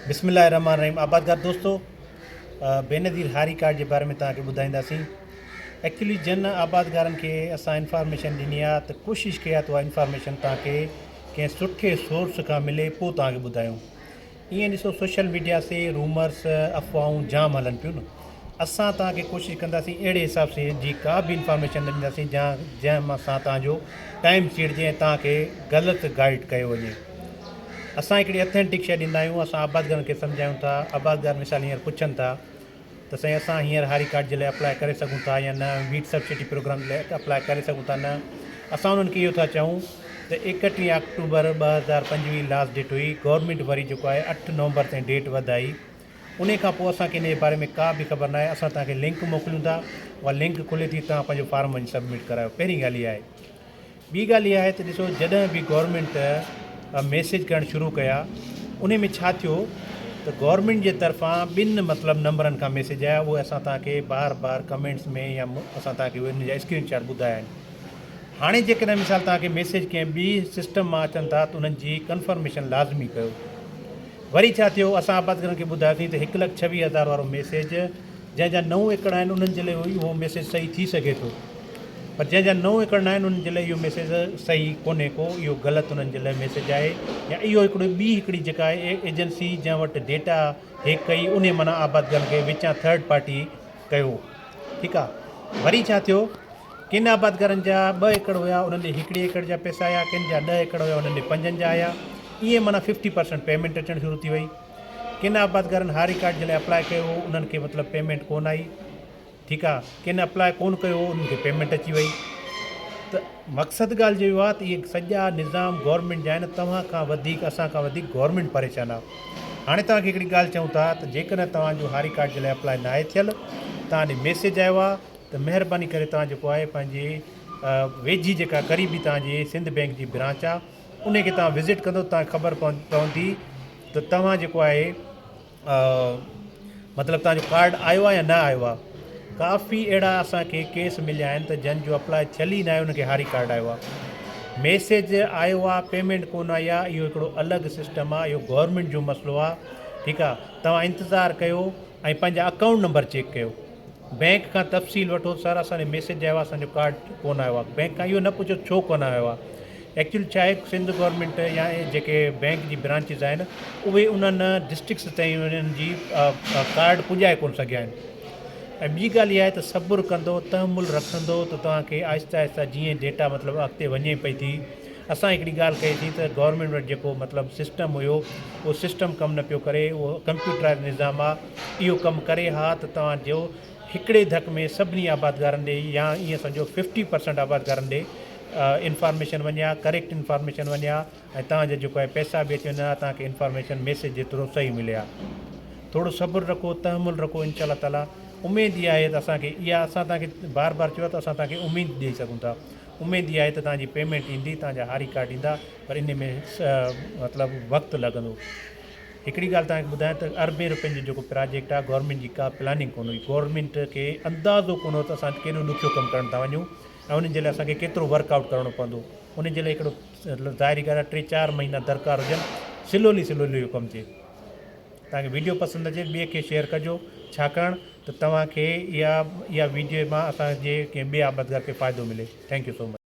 بسم الله الرحمن الرحيم آبادگار دوستو بينظير هاري ڪارڊ جي باري ۾ توهان کي ٻڌائينداسين ايڪچولي جن آبادگارن کي اسان انفارميشن ڏني آهي ته ڪوشش ڪئي آهي ته اها انفارميشن توهان کي ڪنهن سٺي سورس کان ملي پوء توهان کي ٻڌايون ائين ڏسو سوشل ميڊيا سي رومرس افواهون جام هلن پيون نه اسان توهان کي ڪوشش ڪنداسين اهڙي حساب سي جي ڪا به انفارميشن نه ڏينداسين جان جنهن مان سان توهان جو ٽائيم سيڙجي ۽ توهان کي غلط گائيڊ ڪيو وڃي اسان هڪڙي اٿينٽڪ شيء ڏيندا آهيون اسان آبادگارن کي سمجهايون ٿا آبادگار مثال هينئر پڇن ٿا ته سائين اسان هينئر هاري ڪارڊ جي لاء اپلاء ڪري سگهون ٿا يا نه ويٽ سبسڊي پروگرام جي لاء اپلاء ڪري سگهون ٿا نه اسان انهن کي اهو ٿا چئون ته 31 آڪٽوبر 2025 لاسٽ ڊيٽ هئي گورنمينٽ وري جيڪو آهي اٺ نومبر تائين ڊيٽ وڌائي انهي کان پوء اسان کي انهي باري ۾ ڪا به خبر ناهي اسان توهان کي لنڪ موڪليون ٿا اها لنڪ کلي ٿي توهان پنهنجو فارم وڃي سبمٽ ڪرايو پهرين ڳالهه اها آهي ٻي ڳالهه اها آهي ته ڏسو جڏهن به گورنمينٽ ميسيج ڪرڻ شروع ڪيا انهي ۾ ڇا ٿيو ته گورنمينٽ جي طرفان ٻن مطلب نمبرن کان ميسيج آيا اهي اسان توهان کي بار بار ڪمينٽس ۾ يا اسان توهان کي ان جا اسڪرين شاٽ ٻڌايا آهن هاڻي جيڪڏهن مثال توهان کي ميسيج ڪنهن ٻي سسٽم مان اچن ٿا ته انهن جي ڪنفرميشن لازمي ڪيو وري ڇا ٿيو اسان آبادگارن کي ٻڌايوسين ته هڪ لک 26,000 وارو ميسيج جنهن جا نو ايڪڙ آهن انهن جي لاء اهو ميسيج صحيح ٿي سگهي ٿو پر جنهن جا نو ايڪڙ ناهن انهن جي لاء اهو ميسيج صحيح ڪونهي ڪو اهو غلط انهن جي لاء ميسيج آهي يا اهو هڪڙو ٻي هڪڙي جيڪا آهي ايجنسي جنهن وٽ ڊيٽا هيڪ ڪئي انهي معنيٰ آبادگارن کي وچان ٿرڊ پارٽي ڪيو ٺيڪ آهي وري ڇا ٿيو ڪن آبادگارن جا ٻه ايڪڙ هيا انهن ڏي هڪڙي ايڪڙ جا پئسا آيا ڪن جا ڏهه ايڪڙ هيا انهن ڏي پنجن جا آيا ائين معنيٰ ففٽي پرسنٽ پيمينٽ اچڻ شروع ٿي وئي ڪن آبادگارن هاري ڪارڊ جي لاء اپلاء ڪيو هو انهن کي مطلب پيمينٽ ڪون آئي ٺيڪ آ ڪن اپلاء ڪون ڪيو هو انهن کي پيمينٽ اچي وئي ته مقصد ڳالهه جو اهو آ ته اهي سڄا نظام گورنمينٽ جا آهن توهان کان وڌيڪ اسان کان وڌيڪ گورنمينٽ پريشان آ هاڻي توهان کي هڪڙي ڳالهه چئون ٿا ته جيڪڏهن توهان جو هاري ڪارڊ جي لاء اپلاء ناهي ٿيل توهان ڏي ميسيج آيو آ ته مهرباني ڪري توهان جيڪو آهي پنهنجي ويجهي جيڪا قريبي توهان جي سنڌ بينڪ جي برانچ آ انهي کي توهان وزٽ ڪندو توهان کي خبر پوندي ته توهان جيڪو آهي مطلب توهان جو ڪارڊ آيو آهي يا نه آيو آهي ڪافي اهڙا اسان کي ڪيس مليا آهن ته جن جو اپلاء ٿيل ئي نه آهي انهن کي هاري ڪارڊ آيو آهي ميسيج آيو آهي پيمينٽ ڪونه آئي آهي اهو هڪڙو الڳ سسٽم آهي اهو گورنمينٽ جو مسئلو آهي ٺيڪ آهي توهان انتظار ڪيو ۽ پنهنجا اڪائونٽ نمبر چيڪ ڪيو بئنڪ کان تفصيل وٺو سر اسان ڏي ميسيج آيو آهي اسان جو ڪارڊ ڪونه آيو آهي بئنڪ کان اهو نه پڇو ڇو ڪونه آيو آهي ايڪچولي ڇا آهي سنڌ گورنمينٽ يا جيڪي بئنڪ جي برانچز آهن اهي انهن ڊسٽرڪس تائين انهن جي ڪارڊ پڄائي ڪونه سگهيا آهن ۽ ٻي ڳالهه اها آهي ته صبر ڪندو تحمل رکندو ته توهان کي آهستي آهستي جيئن ڊيٽا مطلب اڳتي وڃي پئي ٿي اسان هڪڙي ڳالهه ڪئي سين ته گورنمينٽ وٽ جيڪو مطلب سسٽم هيو اهو سسٽم ڪم نه پيو ڪري اهو ڪمپيوٽرائز نظام آ اهو ڪم ڪري ها ته توهان جو هڪڙي ڌڪ ۾ سڀني آبادگارن ڏي يا ائين سمجهو ففٽي پرسنٽ آبادگارن ڏي انفارميشن وڃي ها ڪريڪٽ انفارميشن وڃي ها ۽ توهان جا جيڪو آهي پئسا به اچي وڃن ها توهان کي انفارميشن ميسيج جي ٿرو صحيح ملي ها ٿورو صبر رکو تحمل رکو انشاء الله تعالي اميد اها آهي ته اسان کي اها اسان توهان کي بار بار چيو آهي ته اسان توهان کي اميد ڏئي سگهون ٿا اميد اها آهي ته توهان جي پيمينٽ ايندي، توهان جا هاري ڪارڊ ايندا پر انهي ۾ مطلب وقت لڳندو. هڪڙي ڳالهه توهان کي ٻڌايان ته اربين روپين جو جيڪو پراجيڪٽ آهي گورنمينٽ جي ڪا پلاننگ ڪونه هئي، گورنمينٽ کي اندازو ڪونه هو ته اسان ڪيڏو ڏکيو ڪم ڪرڻ ٿا وڃون ۽ انهي جي لاء اسان کي ڪيترو ورڪ آئوٽ ڪرڻو پوندو. انهي جي لاء هڪڙو ظاهري ڳالهه آهي ٽي چار مهينا درڪار هجن سلولي سلولي اهو ڪم ٿئي. توهان کي ويڊيو پسند اچي ٻئي کي شيئر ڪجو ڇاڪاڻ ته توهان کي اها اها ويڊيو مان اسان جي ڪنهن ٻئي آبادگار کي فائدو ملي thank you so much.